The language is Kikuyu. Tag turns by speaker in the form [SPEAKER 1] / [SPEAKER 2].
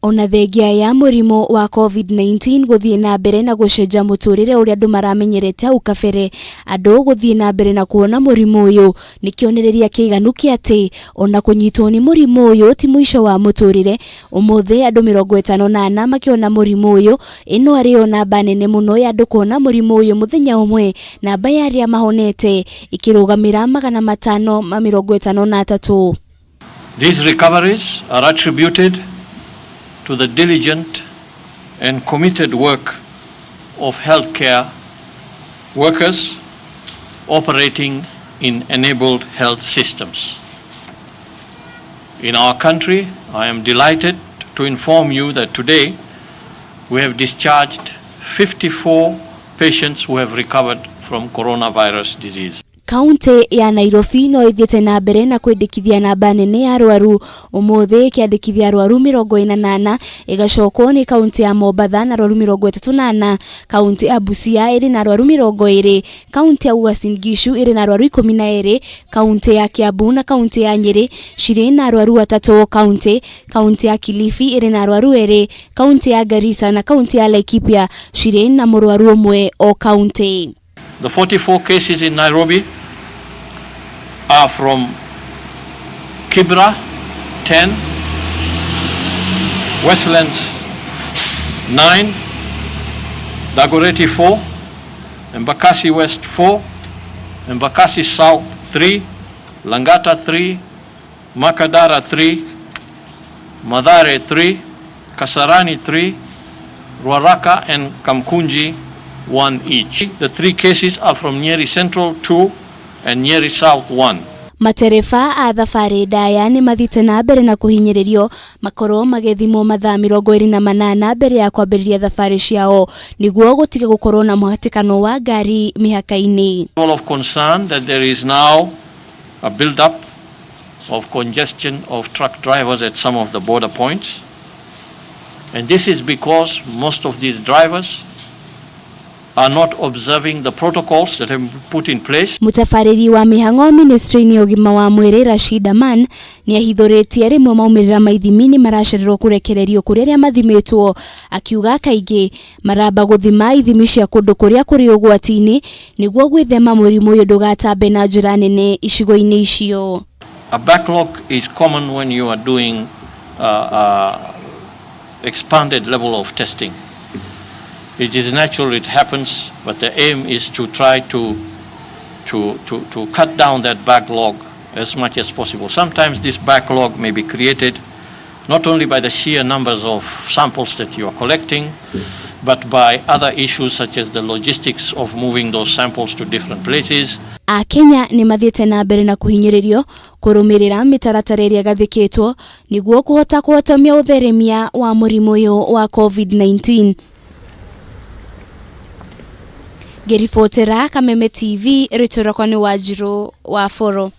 [SPEAKER 1] Ona thengia ya mũrimũ wa Covid-19 gũthiĩ na mbere na gũcenjia mũtũrĩre ũrĩa andũ maramenyerete hau kabere, andũ gũthiĩ na mbere na kuona mũrimũ ũyũ nĩ kĩonereria kĩiganu kĩa atĩ ona kũnyitwo nĩ mũrimũ ũyũ ti mũico wa mũtũrĩre. Ũmũthĩ andũ 54 makĩona mũrimũ ũyũ, ĩno arĩ yo namba nene mũno ya andũ kuona mũrimũ ũyũ mũthenya ũmwe, namba ya arĩa mahonete ĩkĩrũgamĩra 553.
[SPEAKER 2] These recoveries are attributed to the diligent and committed work of healthcare workers operating in enabled health systems. In our country, I am delighted to inform you that today we have discharged 54 patients who have recovered from coronavirus disease.
[SPEAKER 1] Kauntĩ ya Nairobi no ĩthiĩte na mbere na kwĩndĩkithia namba nene ya arwaru, ũmũthĩ ĩkĩandĩkithia arwaru 44, ĩgacokwo nĩ kauntĩ ya Mombatha na arwaru 34, kauntĩ ya Busia ĩrĩ na arwaru 20, kauntĩ ya Uasin Gishu ĩrĩ na arwaru 12, kauntĩ ya Kiambu na kauntĩ ya Nyĩrĩ cirĩ na arwaru atatũ o kauntĩ, kauntĩ ya Kilifi ĩrĩ na arwaru erĩ, kauntĩ ya Garissa na kauntĩ ya Laikipia cirĩ na mũrwaru ũmwe o kauntĩ.
[SPEAKER 2] The 44 cases in Nairobi are from Kibra 10, Westlands 9, Dagoretti 4, Embakasi West 4, Embakasi South 3, Langata 3, Makadara 3, Mathare 3, Kasarani 3, Ruaraka and Kamkunji 1 each. The 3 cases are from Nyeri Central 2 and Nyeri South 1.
[SPEAKER 1] Matereba a thabarĩ ndaya nĩ mathiĩte na mbere na kũhinyĩrĩrio makorwo magĩthimwo mathaa 28 mbere ya kwambĩrĩria thabarĩ ciao nĩguo gũtige gũkorwo na mũhatĩkano wa ngari mĩhaka-inĩ.
[SPEAKER 2] All of concern that there is now a build-up of congestion of truck drivers at some of the border points. And this is because most of these drivers are not observing the protocols that have been put in place.
[SPEAKER 1] Mũtabarĩri wa mĩhang'o ministry-inĩ ya ũgima wa mwĩrĩ Rashid Aman nĩ ahithũrĩtie rĩmwe maumĩrĩra ma ithimi nĩ maracererwo kũrekererio kũrĩ arĩa mathimĩtwo, akiuga kaingĩ maramba gũthima ithimi cia kũndũ kũrĩa kũrĩ ũgwati-inĩ nĩguo gwĩthema mũrimũ ũyũ ndũgatambe na njĩra nene icigo-inĩ icio.
[SPEAKER 2] A backlog is common when you are doing expanded level of testing. It is natural, it happens, but the aim is to try to cut down that backlog as much as possible. Sometimes this backlog may be created not only by the sheer numbers of samples that you are collecting, but by other issues such as the logistics of moving those samples to different places.
[SPEAKER 1] Akenya nĩ mathiĩte na mbere na kũhinyĩrĩrio kũrũmĩrĩra mĩtaratara ĩrĩa ĩgathĩkĩtwo nĩguo kũhota kũhotomia ũtheremia wa mũrimũ ũyũ wa COVID-19. Ngĩribotera Kameme TV, rĩtwa rĩakwa nĩ Wanjirũ wa Boro.